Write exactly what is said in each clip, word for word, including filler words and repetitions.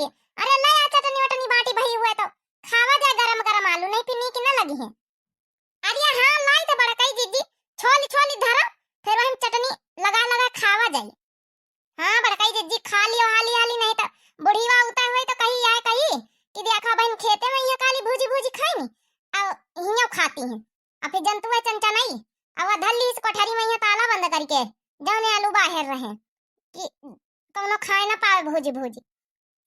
अरे ले आ चटनी वटनी बाटी भई हुए तो खावा जाए गरम गरम आलू, नहीं फिर नीक न लगिहैं। अरे हाँ लाई तो बड़कई जिज्जी, छोली छोली धरा, फिर वही चटनी लगा लगा खावा जाए। हाँ बड़कई जिज्जी खा लियो हाली हाली, नहीं तो बुढ़ीवा उता हुई तो कही आए कही कि देखा बहन खेते में ये काली भूजी भूजी खाई नी, और हियों खाती हैं। अब फिर जंतु है चंचा नहीं, अब वह धल्ली इस कोठरी में ये ताला बंद करके जौने आलू बाहर रहे कि कौनो खाए ना पावे भूजी भूजी।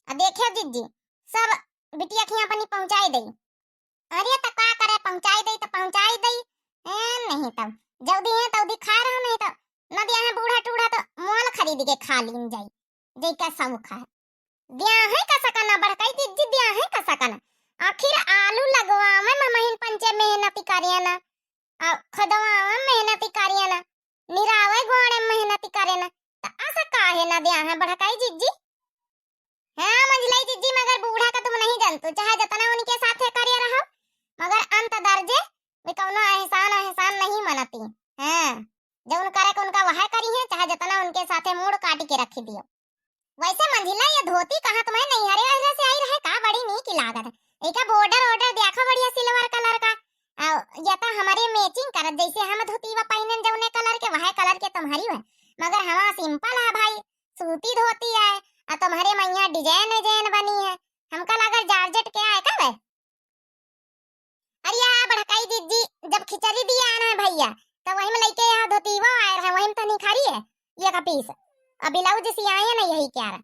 अब देखियो जिज्जी, सब बिटिया खिया अपनी पहुँचाई दई। अरे त का करे, पहुँचाई दई त पहुँचाई दई। ए, नहीं तब जल्दी है तौदी खाए रहो, नहीं तो न दिया है बूढ़ा टूढ़ा तो मोल खरीद के खा लीन जाई, जई का सब खाए। दिया है का सकना बड़कई जिज्जी, दिया है का सकना। आखिर आलू लगवावे में महीन पंचे मेहनती करिया ना, आ, खदवावे मेहनती करिया ना, निरावे गोड़े मेहनती करे ना, त असा काहे ना दिया है बड़कई जिज्जी? हाँ मंझलाई जिज्जी, मगर बूढ़ा का तुम नहीं जानतू, चाहे जतना उनके साथे करे रहो, मगर अंत दर्जे वे कौनो एहसान एहसान नहीं मनती। हाँ, जौन करे के उनका वह करी है, चाहे जतना उनके साथे मूड़ काट के रखी दियो। वैसे मंझिला ये धोती कहाँ तुम्हें नैहरे वहरे से आई रहे का? बड़ी नीक लागत है। एका border order देखो बढ़िया silver colour का। आ, या तो हमारे matching करत, जैसे हम धोतीवा पहिनेन जौने colour के, वह colour के तुम्हारी है। मगर हमार simple है भाई, सूती धोती है, आ तुम्हारे मइहाँ design विजाइन बनी है। हमका लागल जारजेट के आए का बे? अरे या बड़काई जिज्जी, जब खिचड़ी दिया ना भैया, तो वही में लइके यहाँ धोतीवा आए रहे, वही में तो निखारी है, ये का piece। अब blouse सियाए ना यही क्या रहा।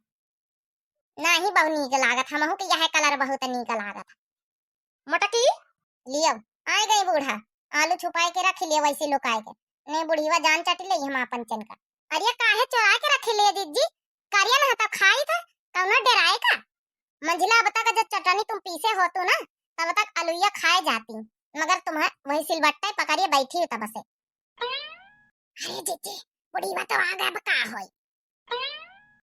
नाही बहु नीक लागत, हमहू के यह colour बहुत नीक लागत। मोटकी, लियो, आए गई बूढ़ा, आलू छुपाए के रख लियो वैसे लुकाए के। नहीं बुढ़ीवा जान चट ले हम आपन चन का। अरे काहे चोरा के रख ले जिज्जी? करिया ना तो खाई था, कौनो डराए का? मंझिला अब तक जब चटनी तुम पीसे हो तू ना, तब तक अलुइया खाए जाती, मगर तुम्हें वही सिलबट्टे पकड़िए बैठी हो तब से। अरे जिज्जी, बुढ़ीवा तो आ गए, अब का होई?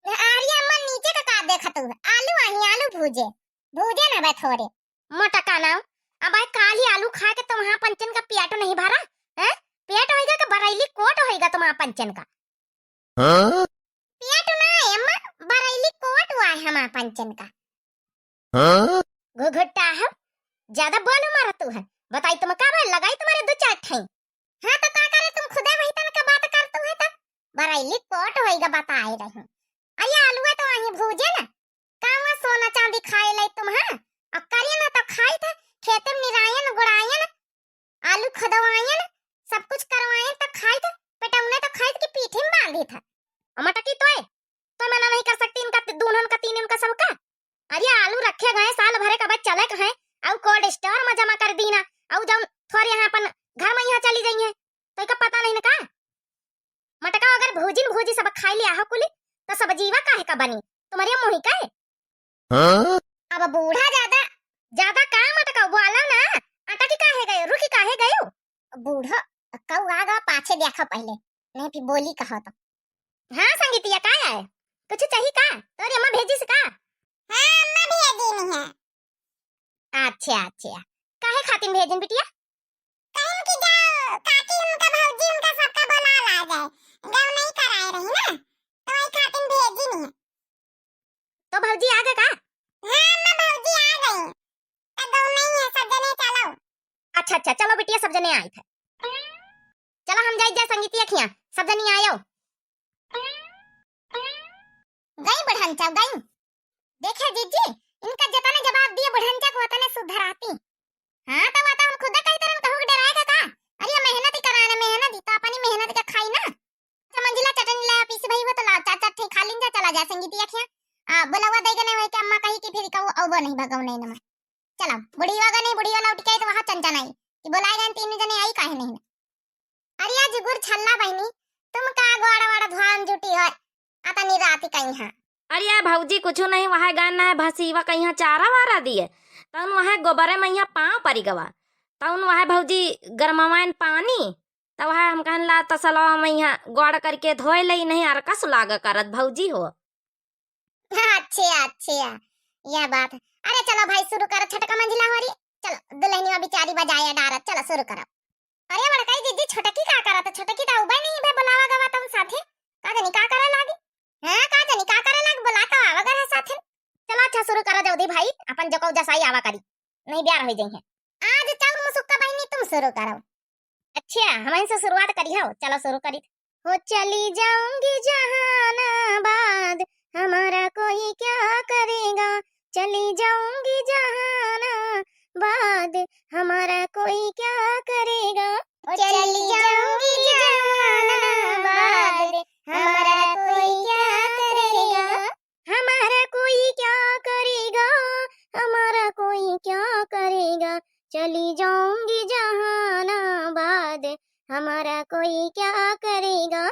अरे अम्मा नीचे का का देखत हो? आलू आही, आलू भूजे, भूजे ना बे थोड़े। मोटका ना, अब आई काली आलू खा के तुम्हारा पंचन का पेट नहीं भरा? हैं? पेट होइगा कि बरैली कोट होइगा तुम्हारा पंचन का? हाँ? पेट ना है अम्मा, बरैली कोट हुआ है हमारा पंचन का। हाँ? घुघुट्टा है, ज्यादा बोलू मारा तू है। बताई तुम का बोल लगाई तुम्हारे दो चार ठाई। हाँ तो का करे तुम खुदे वही तन का बात करतू है तो? बरैली कोट होइगा बताए रही। अरे आलूआ तो वहीं भूजे ना, कावा सोना चांदी खाए ले तुम, हाँ? अब करिए ना तो खाई था, खेते में निरायन गुड़ायन, आलू खदवायन, सब कुछ करवायन तो खाई था, पेटौने तो खाई था कि पीठी में बांधी था। अमटकी तोय, तो मना नहीं कर सकती इनका ति-, दूनन का तीनन का सबका। अरे आलू रखे गए साल भरे का बाद चले कहे, अउ cold store में जमा कर दीना, अउ जौन थोड़े यहाँ अपन घर में यहाँ चली जाइए, तो इका पता नहीं ना का? मटका अगर भूजिन भूजी सब खाई लिया हो कुली, तो सब जीवा काहे का बनी? तुम्हारे मुँही का है? हाँ? अब बूढ़ा ज्यादा, ज्यादा का मटका बोला ना, आटा की काहे गयो, रुकी काहे गयो? बूढ़ा, कऊ आ गा पाछे देखा पहले, नहीं फिर बोली कहा तो। हाँ संगीतिया, का आए? कुछ चाहिए का? तोरी अम्मा भेजिस का? हाँ, अम्मा भेजिन है। अच्छा, अच्छा। काहे खातिर भेजिन बिटिया? कहिन कि जाओ, काकी उनका भौजी उनका सबका बोला ला जाए। गौ नहीं कराए रही ना, तो वही खातिर भेजिन है। तो भौजी आ गए का? हाँ, अम्मा भौजी आ गई। तो गौ नहीं है, सब जने चलो। अच्छा, अच्छा, चलो बिटिया, सब जने आए थे। चला हम जाई जा संगीतिया खिया, सब जनी आयो। गई बुढ़ंचा, गई। देखे जिज्जी, इनका जतने जवाब दिए बुढ़ंचा को उतने सुधराती। हाँ, तो वो तो हम खुद कही तरह कहू के डराए का का? अरे मेहनत ही कराने, मेहनत ही तो अपनी मेहनत का खाई ना। अच्छा मंझिला चटनी ले पीस भई हो तो ला, चार चार ठे खा लीन जा, चला जा संगीतिया खिया। आ, बुलावा देगा नहीं वही के अम्मा कही कि फिर कहू औबो नहीं भगव नहीं नमा। चला, बुढ़ीवा का नहीं, बुढ़ीवा लौट के आई तो वहाँ चंचा नहीं कि बुलाए गए तीन जने आई काहे नहीं ना। अरे आज गुर छल्ला बहिनी, तुम का गोड़ा वाड़ा धोआन जुटी हो, अतनी रात कहीं हाँ। अरे भौजी कुछ नहीं, वहाँ गए ना है भसीवा कहीं चारा वारा दिए, तउन वहाँ गोबरे में यहाँ पाँव परी गवा, तउन वहाँ भौजी गरमवाइन पानी, तब वहाँ हम कहन ला तसलवा में यहाँ गोड़ करके धोए लई नहीं अरकस लाग करत भौजी हो। अच्छा, अच्छा, यह बात है। अरे चलो भाई, शुरू करो छोटका मंझिला होरी। चलो, दुल्हनिया बिचारी बजाया डारत, चलो शुरू करो। अरे बड़काई दीदी, छोटकी का करत? छोटकी तो उबे नहीं बे, बुलावा गवा तुम साथे। का जानी का करे लागी? हाँ, का जानी का करे लागी, बुला तो आवा घर है साथे। चलो अच्छा, भाई, अपन जकौ जसाई आवा करी, नहीं ब्याह होइ जइहैं। आज चाउर मुसुक्का बहिनी तुम शुरू करो। अच्छा, हमहिन से शुरुआत करिहौ, चलो शुरू करी। हो चली जाऊंगी जहानाबाद, हमारा कोई क्या करेगा, चली जाऊंगी जहानाबाद, हमारा कोई क्या करेगा। ओ चली जाऊंगी जहानाबाद, हमारा कोई क्या करेगा, हमारा कोई क्या करेगा, हमारा कोई क्या करेगा, चली जाऊंगी जहानाबाद, हमारा कोई क्या करेगा,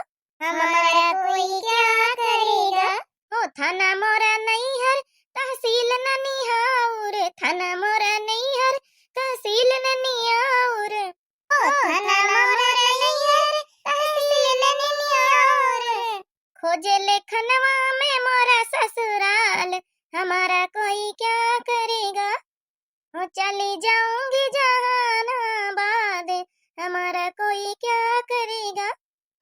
हमारा कोई क्या करेगा। ओ थाना मोरा नैहर, तहसील ननिहाउर, थाना मोरा नैहर, तहसील ननिहाउर। ओ थाना मोरा नैहर, तहसील ननिहाउर। खोजे लेखनवा में मोरा ससुराल, हमारा कोई क्या करेगा। ओ चली जाऊंगी जहानाबाद, हमारा कोई क्या करेगा।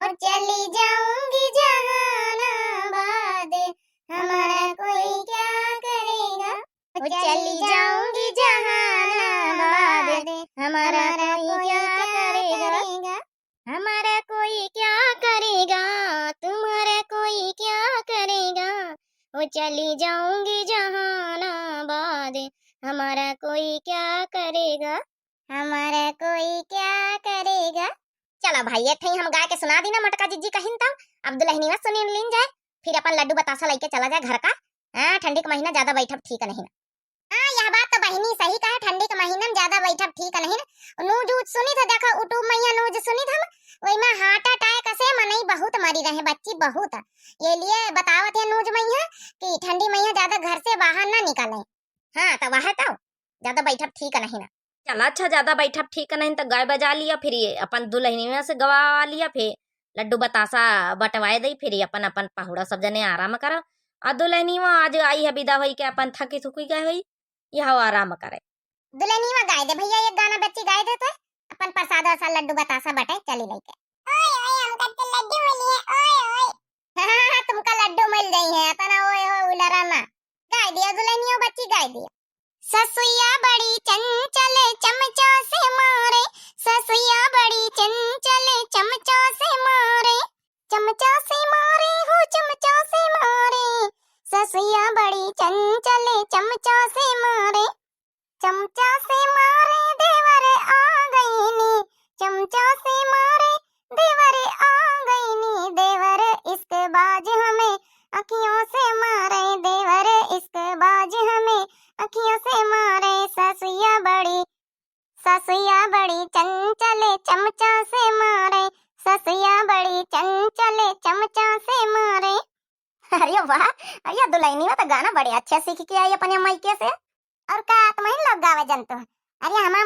ओ चली जाऊंगी जहानाबाद, हमारा कोई क्या करेगा। ओ चली जाऊंगी जहानाबाद, हमारा कोई क्या करेगा। हमारा कोई क्या करेगा, तुम्हारा कोई क्या करेगा। ओ चली जाऊंगी जहानाबाद, हमारा कोई क्या करेगा, हमारा कोई क्या करेगा। चलो भाई, एक ठई हम गाय के सुना दी ना मोटका जिज्जी कहिन तौ। अब दुलहनिवा सुनिन लीन जाए, फिर अपन लड्डू बतासा लइके चला जाए घर का। हाँ, ठंडी के महीना ज्यादा बैठब ठीक नहीं ना। हाँ, यह बात तो बहिनी सही कहे, ठंडी के महीना में ज्यादा बैठब ठीक नहीं ना। न्यूज उज सुनी था, देखो YouTube मइहाँ न्यूज सुनी था हम, वही में heart attack से मनई बहुत मरी रहे, बच्ची बहुत। ये लिए बतावत है न्यूज मइहाँ कि ठंडी मइहाँ ज्यादा घर से बाहर ना निकले। हाँ, तो वह तो ज्यादा बैठब ठीक नहीं ना। चला अच्छा, ज्यादा बैठब ठीक नहीं तो गाय बजा लिया, फिर ये अपन दुलहनिया से गवा लिया, फिर लड्डू बतासा बटवाए दई, फिर ये अपन अपन पहुड़ा सब जने आराम करा। आ दुलहनिया आज आई है विदा होई के, अपन थकी थुकी गए होई, यह आराम करे। दुलहनिया गाय दे भैया, एक गाना बच्ची गाय दे तो अपन प्रसाद वरसाद लड्डू बतासा बटे चली लइके। ओए ओए, हमका तो लड्डू मिली है, ओए ओए। हाँ, हाँ, हाँ, तुमका लड्डू मिल गई है, इतना ओए हो उलरा ना। गाय दिया दुलहनिया बच्ची, गाय दिया। ससुइया बड़ी चंचल चमचा से मारे, ससुइया बड़ी चंचल चमचा से मारे, चमचा से मारे हो चमचा से मारे, ससुइया बड़ी चंचल चमचा से मारे, चमचा से मारे देवर आ गईनी, चमचा से मारे देवर आ गईनी, देवर इश्कबाज हमें अखियों से मारे, देवर इश्कबाज हमें अखियों से मारे, ससुइया बड़ी, ससुइया बड़ी चंचल चमचा से मारे, ससुइया बड़ी चंचल चमचा से मारे। अरे वाह, अरे दुलहनिया तो गाना बड़े अच्छे सीख के आई अपने मायके से। और का तुमहिन लोग गावे जनतो? अरे हमार